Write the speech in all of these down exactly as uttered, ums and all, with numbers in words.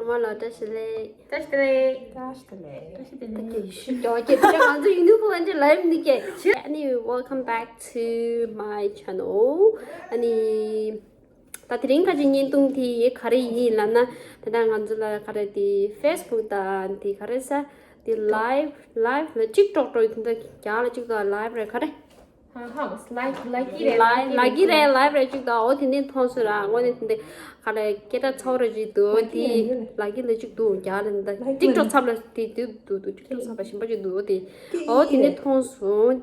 ཚང་མ་ལ་བཀྲ་ཤིས་བདེ་ལེགས། བཀྲ་ཤིས་བདེ་ལེགས། བཀྲ་ཤིས་བདེ་ལེགས། བཀྲ་ཤིས་བདེ་ལེགས། ད་གི་ཤུ་ཀྱོ་ཀྱེ་ད་ང་ཚོ་ཡིན་དུས་ཁོ་ལ་འདྲི་ལ་ཡིན་ནི་ཀྱེ། ཨ་ནི། Welcome back to my channel. ཨ་ནི། ད་དེ་རིང་ཁ་ཅིག་བརྙན་ཐུང་དེ་ག་རེ་ཡིན་ལབ་ན། ད་ལྟ་ང་ཚོ་ལ་ག་རེ་དེ་Facebook དང་དེ་ག་རེ་ས་དེ་live live ལ་གཅིག་ཀྲོག་ཀྲོག་དེ་འདྲ་རྒྱག་ལ་གཅིག་དང་live རེད་ག་རེ། ཧ་ཧ་ལ་ལ་ཀི་རེད། ལ་ལ་ཀི་རེད། live རེད་གཅིག་དང་འོ་དེ་འདྲ་མཐོང་སོང་ར། དངོས་གནས་དེ་འདྲ་ག་རེ་སྐད་གྲགས་ཚ་བོ་རེ་གཅིག་འདུག་དེ་ལ་ཀི་ལ་གཅིག་འདུག་རྒྱག་ལ་འདི་ལ་ཀི་ཀྲོག་ཀྲོག་ཚབ་ལ་དེ་དུས་འདུག་འདུག་ཀྲོག་ཀྲོག་ཚབ་པ་གཞན་པ་གཅིག་འདུག་དེ་འོ་དེ་འདྲ་མཐོང་སོང་།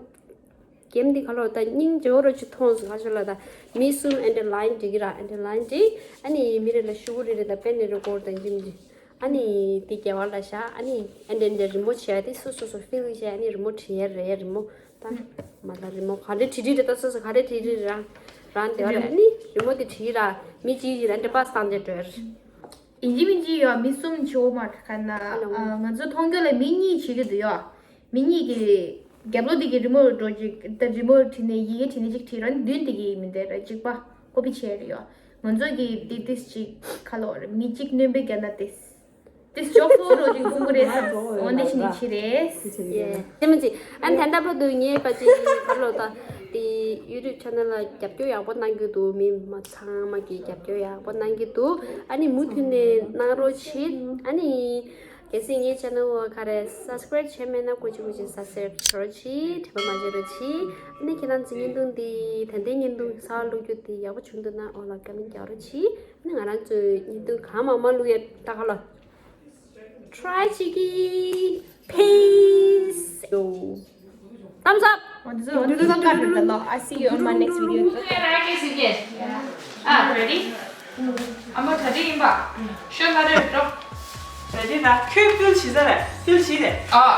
གེམ་འདི་ག་ལོ་ད་སྙིང་རྗེ་བོ་རོ་ཅིག་མཐོང་སོང་། ཁ་ཤོ་ལ་ད་མི་གསུམ་ཨེ་འདྲ་ལ་ཡིན་འགྲིག་གི་ར། ཨེ་འདྲ་ལ་ཡིན་འགྲིག་ཨ་ནི་མི་རེ་ལ་ཤུ་གུ་རེ་རེ་ད་པེན་རེ་རེ་སྐོར་ད་འཇིམ་འཇིམ་ཨ་ནི་དེ་རྒྱལ་བ་ལ་ཤ་ཨ་ནི་ཨེ་འདྲ་ཨེ་འདྲ་རི་མོ་བྱས་དེ་སོ་སོ་སོ་ཕིལ་བྱས་ཨ་ནི་རི་མོ་བྲིས་ཡ་རེད། རི་མོ་ད་མ་ལ་རི་མོ་ག་རེ་བྲིས་བྲིས་རེ་ད་སོ་སོ་ག་རེ་བྲིས་བྲིས་རང་རང་དེ་བ་རེ་ཨ་ནི་རི་མོ་དེ་བྲིས་ར་མི་གཅིག་གིས་ར་འདྲ་པ་སང་དེ་བྲོས། ཡིན་གཅིག་མིན་གཅིག་ཡོད། མི་གསུམ་བྱེད་འོ་མ་ཁ་ན་ང་ཚོ་མཐོང་རྒྱུ་ལ་མི་གཉིས་བྱེད་ཀྱི་འདུག་ཡོད། མི་གཉིས་ཀྱིས་རྒྱབ་ལོགས་འདི་གི་རི་མོ་འགྲོ་ཅིག་ད་རི་མོ་བྲིས་ནས་ཡི་གེ་བྲིས་ནས་ཅིག་བྲིས་རོགས་མདུན་འདི་གི་མི་འདི་ར་གཅིག་པ་ཀོ་པི་བྱས་རེད་ཡོད། ང་ཚོ་གི་འདི་ཏིས་ཅིག་ཁ་ལོ་རེད། མི་གཅིག་སྣོན་པའི་རྒྱ་ན་ཏིས་ཏིས་ཅོག་ཚོ་རོ་ཅིག་གསུང་གི་རེད་ས་འོ་འདི་ཞིག་ནི་ཆི་རེད། དེ་མི་ཅི་ཨ་ནི་ད་ལྟ་བར་དུ་ངའི་པ་ཅིག་ཁ་ལོ་ད་དེ་YouTube channel ལ་རྒྱབ་སྐྱོར་ཡག་པོ་གནང་གི་འདུག་མི་མ་ཚང་མ་གིས་རྒྱབ་སྐྱོར་ཡག་པོ་གནང་གི་འདུག་ཨ་ནི་མུ་མཐུད་ནས་གནང་རོགས་བྱེད། ཨ་ནི། གལ་སྲིད་ངའི་channel འོ་ག་རེ་subscribe བྱས་མེད་ན་སྐུ་མཁྱེན་སྐུ་མཁྱེན་subscribe བྱེད་རོགས་གྱིས། དྲན་པ་མ་བརྗེད་རོགས་གྱིས། ཨ་ནི་ཁྱེད་རང་ཚོ་བརྙན་ཐུང་འདི་ད་ལྟའི་བརྙན་ཐུང་གསར་བླུག་རྒྱུ་དེ་ཡག་པོ་བྱུང་འདུག་ན་འོ་ལ་ཀ་མེན་རྒྱག་རོགས་གྱིས། ཨ་ནི་ང་རང་ཚོའི་བརྙན་ཐུང་གང་མང་མང་བླུག་ཡ་ད་ག་ལ་try བྱེད་ཀྱི། Peace. Thumbs up. འོ་འདི་ཚོ་འོ་འདི་ཚོ་ཀ་རེད་ད་ལོ། I see you on my next video. ཨ་ready? ཨ་མ་ད་རེ་ཡིན་པ། ཤོ་ལྷ་རེ་འགྲོ། ད་རེ་ད་ཁྱོད་ཕིལ་བྱེད་ས་རེད། ཕིལ་བྱེད་རེད། ཨ།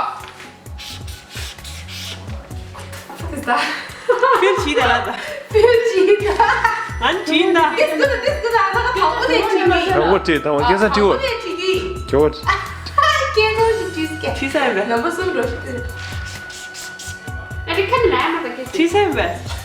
ཕིལ་བྱེད་རེད་ལ་ད། ཕིལ་བྱེད་ད། ང་བྱེད་ད། This good, this good. ཨ་ལ་ད་དང་པོ་དེ་བྱེད་མི། དང་པོ་བྱེད་དང་པོ་སྐད་ས་བྲིས་འོ། དང་པོ་དེ་བྱེད་ཀྱི། ཁྱོད། སྐད་ཆ་ཞིག་བྲིས་ཀྱི། བྲིས་ས་ཡིན་པས། ནམ་པ་གསུམ་འགྲོ་ཞིག་དེ། ཨ་རི་ཁ་ནི་ལ་ཡ་མ་ད་ཁེ་སི། བྲིས་ས་ཡིན་པས།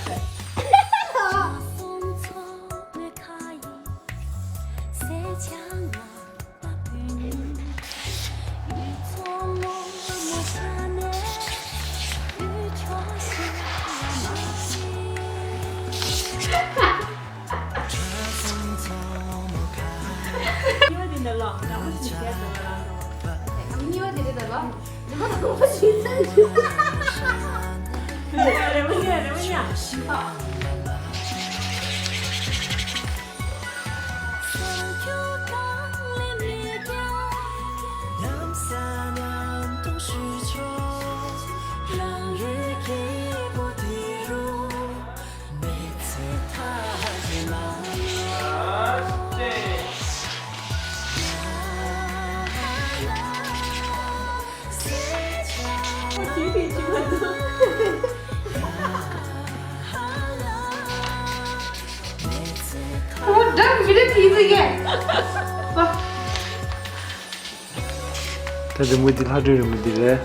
ད་རི་མོ་འདི་ལྷ་སྒྲོན་རི་མོ་འདི་རེད།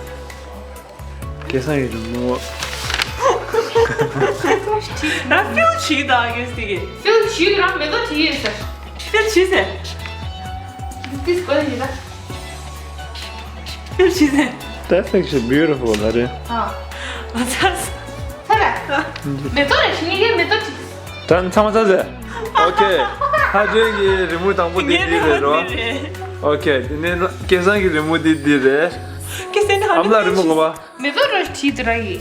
སྐལ་བཟང་གི་རི་མོ། ད་ཕིལ་བྱེད་ད་ཡོད་ཟེར་གི། ཕིལ་བྱེད་རང་མེ་ཏོག་བྲིས་ཡོད་ཟེར། ཕིལ་བྱེད་ཟེར། འདི་སྐོར་ཡིན་ད། ཕིལ་བྱེད་ཟེར། That's actually beautiful, ཨ་རེད། ཨ། ཨ་ཚ། ཚ་ར། མེ་ཏོག་རེད་ཞིག་ངེད་ཀྱི་མེ་ཏོག་བྲིས། ད་ཚང་མ་ཚར་ཟེར། ཨོ་ཁེ། ལྷ་སྒྲོན་གྱི་རི་མོ་དང་པོ་དེ་འདི་རེད་རོ། ཨོ་ཁེ། དེ་ནས་སྐལ་བཟང་གི་རི་མོ་དེ་འདི་རེད། སྐལ་བཟང་གི་ཨ་མ་ལགས་རི་མོ་གོ་བ། མེ་ཏོག་རོ་བྲིས་དུ་ར་ཡི།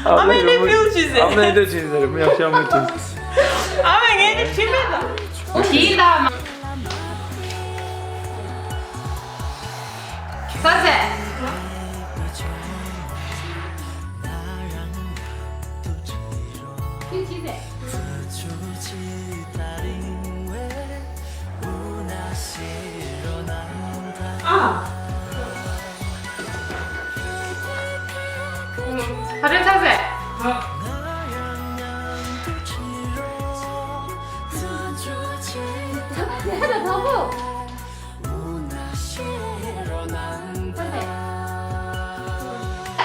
ཨ་མ་ནི་ཕིལ་བྱེད་ཟེར། ཨ་མ་ནི་འདི་བྲིས་ཟེར་རི་མོ་ཡག་ཤོས་ཨ་མ་བྲིས། ཨ་མ་ངས་ནི་བྲིས་མེད་ད། བྲིས་ད་མ། ས་ཟེར། ཁྱེད་ཅི་ཟེར། ཨ། ད་རེས་ཚར་ཟེར། ད་ད་ད་བོ།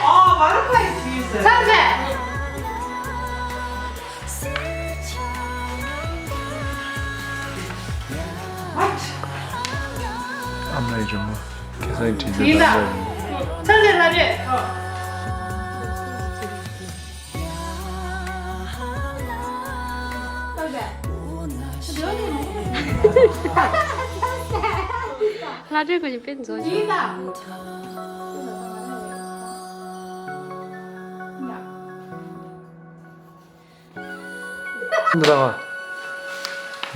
ཨ། བ་ར་ཁ་ཡི་བྲིས་ཟེར། ཚར་ཟེར། རི་མོ། ཁ་སང་བྲིས་ཡིན་ད། ཚ་ཚ་ལ་རེད། ཨོ། ལྷ་འདྲེ་ཁོ་གཉིས་དཔེ་མཛོ་ཆུང་། ཡིན་ད། འདི་རང་།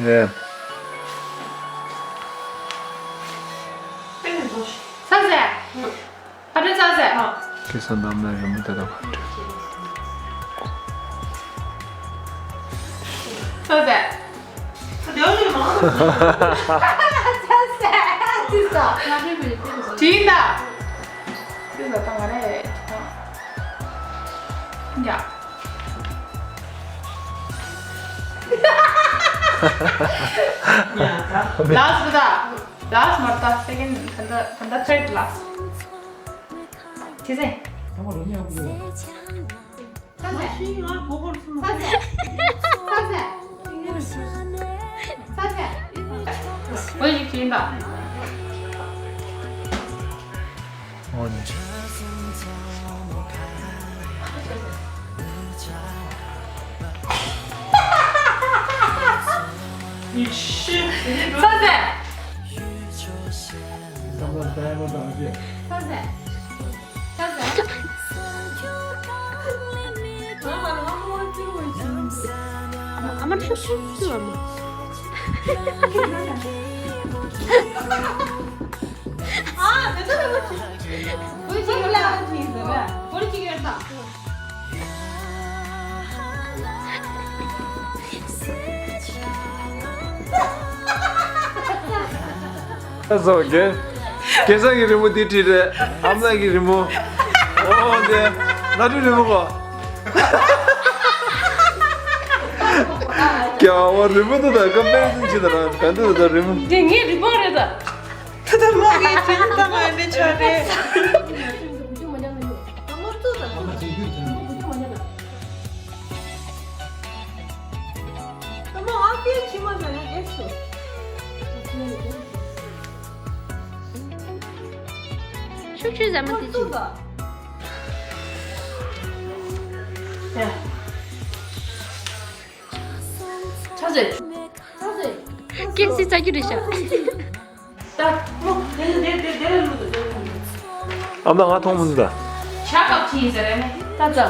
ཡེ། ཚ་ཚ། ཨ་འདྲ་ཚ་ཚ། ཁ་སང་གནམ་ལ་རི་མོ་དེ་དག་ཚ་ཚ། ཚ་ཚ། ཚ་ཚ། དྲིན་ད། དྲིན་ད་ད་ང་རེ། ཡ། ལཱསི་ད། ལཱསི་མ་རེད། སེ་ཀེན་ཌི། ད་ད་ད་ཐར་ཌི་ལཱསི། ཁྱེད་ཚེ། ཚ་ཚ། ཚ་ཚ། ཚ་ཚ། ཚ་ཚ། འོ་ཡིག་ཁྱེད་ད། འོ་ནི། ཚ་ཚ། ཚ་ཚ། ཚ་ཚ། ཨ་མ་ཤུ་ཤུ་ཤུ་ཨ་མ། ཨ་དེ་ཚོ་དེ་ཚོ། བོད་ཀྱི་ཡོད་ལ་བོད་ཀྱི་ཡོད་ད། ཨ་སོ་གེ། སྐལ་བཟང་གི་རི་མོ་འདི་བྲིས་རེད། ཨ་མ་ལགས་ཀྱི་རི་མོ། ཨོ་འདི། ལྷ་འདྲེ་རི་མོ་གོ། ཀྱ་བ་རི་མོ་དེ་དང་ཀམ་པེ་རི་ཤན་བྱེད་དང་རང་ག་འདི་དང་རི་མོ། འདི་ངའི་རི་མོ་རེད་ད། ད་ལྟ་མ་གི་དྲིན་ད་ང་འདི་ཆ་རེད། ཆུ་ཆུ་ཟ་མ་དེ་ཆུ། ཡ། ཆ་ཟེ། ཆ་ཟེ། ཀེག་སི་ཙག་གི་རེད་ཤག་ད་མོ་དེ་ལ་དེ་དེ་དེ་ལ་ལུ་དེ་ལ་ལུ། ཨ་མ་ང་མཐོང་མི་འདུག་ད། ཆ་ཁབ་ཆི་ཡིན་ཟེར་རེད་ནས་ད་ཙག་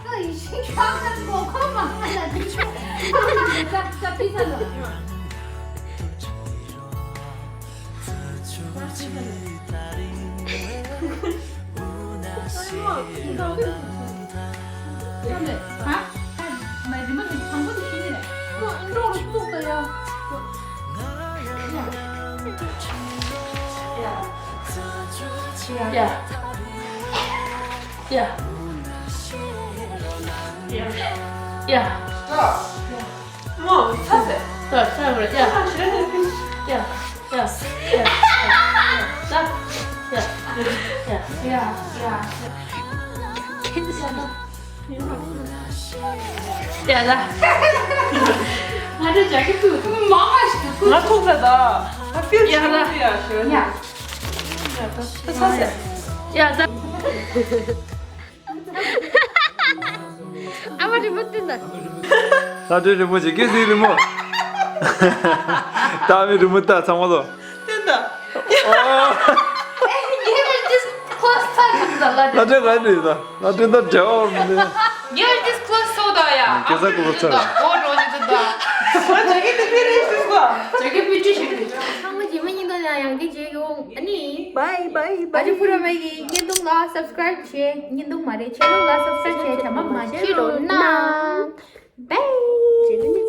ད་ཡི་ཤིང་ཁ་ཁ་མོ་ཁོ་མ་ཁ་ལ་དེ་ཆུ་ཁ་ཁ་ཕི་ས་ལ། ཡ། ཡ། ཡ། ཡ། མོ། ཚ་ཟེར། ཚ་ཚ་བར་ཡ། ཚ་ཞེས་ནས་ཕིན། ཡ། ཡ། ཡ། ཡ། ཡ། ཡ། ཡ། ཡ། ཡ་ལ། ང་ཚོ་ཇ་ཀི་ཏུ་མ་ང་ཞིག་ཏུ་ང་ཐུག་ས་ད། ང་ཕིར་ཡ་ལ། ཞིག་ཡ་ཞོན། ཡ། ཡ་ད་ད་ཚ་ཟེར། ཡ་ད། ཨ་མ་རི་མོ་བསྟན་ད། ལྷ་འདྲེ་རི་མོ་བྱེད། ཀེག་སི་རི་མོ། ད་མི་རི་མོ་ད་ཚང་མ་ལོ། བསྟན་ད། ཨོ། ལྷ་འདྲེ་ག་འདྲེ་ད། ལྷ་འདྲེ་ད་འབྲེལ་བ་མི་འདུག་ངས་ཨ་ཅིས་ཁོ་སོ་ད་ཡ། ཁྱེད་ཚ་ཁོ་ཚ། ཨོ་འགྲོ་ནི་ད། ང་ཇ་ཀི་དེ་ཕིར་རེ་ཞིག་གོ། ཇ་ཀི་ཕིར་ཅི་ཞིག་རེད། ཚང་མ་རྗེས་མ་ཉིན་དོ་ཡང་ཡང་གི་རྗེས་ཡོང་། ཨ་ནི། བའི་བའི་བའི། བཀྲ་ཤིས་བདེ་ལེགས། བརྙན་ཐུང་ལ་སབ་སི་ཀ་རེབ་བྱེད། བརྙན་ཐུང་མ་རེད། ཆེ་ནལ་ལ་སབ་སི་ཀ་རེབ་བྱེད། ཇ་མ་མ་བྱེད་རོགས་གནང་། བའི།